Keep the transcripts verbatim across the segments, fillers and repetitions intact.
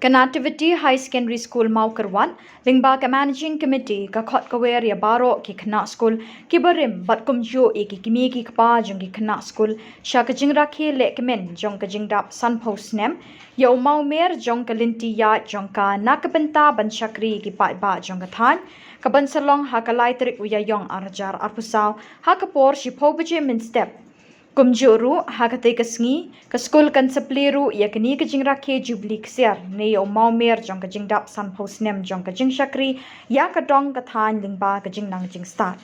Ka Nativity High Secondary School Mawkyrwat, lyngba ka Managing Committee, ka khot kawei ïa baroh ki khynnah skul, ki barim bad kumjuh ïa ki kmie ki kpa jong ki khynnah skul sha ka jingrakhe lehkmen jong ka jingdap sanphew snem ïa u mawmer jong ka lynti ïaid jong ka na ka bynta ban shakri ïa ki paidbah jong ka thaiñ, ka ban sa long ha ka lai tarik u Ïaïong arhajar arphew saw ha ka por shiphew baje mynstep. Kumjuh ruh, ha katei ka sngi, ka skul kan sa plie ruh ïa kane ka jingrakhe Jubilee Ksiar ne ïa u mawmer jong ka jingdap sanphew snem jong ka jingshakri ïa ka dong ka thaiñ lyngba ka jingnang jingstad.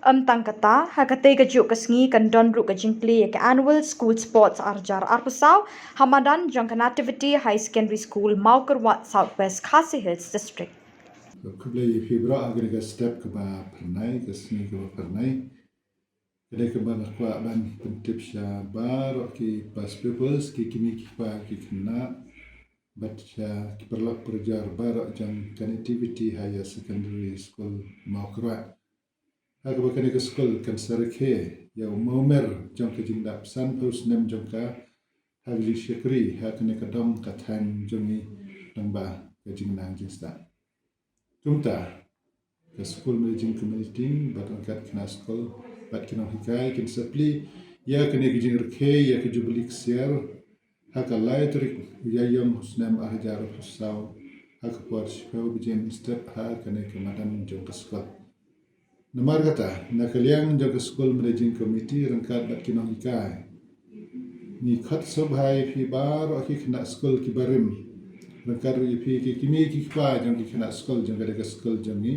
Ym tang kata, ha katei kajuh ka sngi kan don ruh ka jingplie ïa ka Annual School Sports arhajar arphew saw ha madan jong ka Nativity High Secondary School, Mawkyrwat, South West Khasi Hills District. Khublei ïa phi baroh ha kane ka step kaba phyrnai, ka sngi kaba phyrnai. Ka dei kaba nga kwah ban pyntip sha baroh ki past pupils, ki kmie ki kpa ki khynnah, bad sha ki paralok parajor baroh jong ka Nativity Higher Secondary School Mawkyrwat. Ha kaba kane ka skul kan sa rakhe ïa u mawmer jong ka jingdap sanphew snem jong ka ha ka jingshakri ha kane ka dong ka thaiñ jong ngi lyngba ka jingnang jingstad. Kumta, ka skul managing committee bad ryngkat khynnah skul bad ki nonghikai kin sa plie ïa kane ka jingrakhe ïa ka Jubilee Ksiar ha ka lai tarik u Ïaïong u snem arhajar arphew saw ha ka por shiphew baje mynstep ha kane ka madan jong ka skul. Namar kata, na ka liang jong ka skul managing committee ryngkat bad ki nonghikai, ngi khot sngewbha ïa phi baroh ki khynnah skul ki barim, ryngkat ruh ïa phi ki kmie ki kpa jong ki khynnah skul jong kane ka skul jong ngi,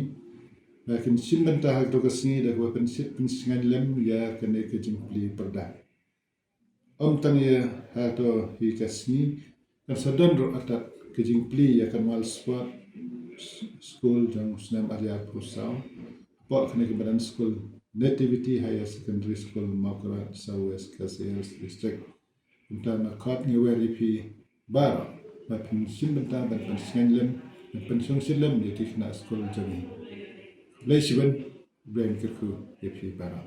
ba kin shim bynta ha kato ka sngi da kaba pynshit pynsngew lem ïa kane ka jingplie pyrda. Ym tang ïa hato hi ka sngi, kan sa don ruh artat ka jingplie ïa ka Annual Sport School jong u snem arhajar arphew saw hapoh kane ka madan skul Nativity Higher Secondary School Mawkyrwat, South West Khasi Hills District. Kumta nga khot nga wer ïa phi baroh ba phin shim bynta ban pynsngew lem, ban pynshongshit lem ïa ki khynnah skul jong ngi. Khublei shibun, Blei un kyrkhu ïa phi baroh.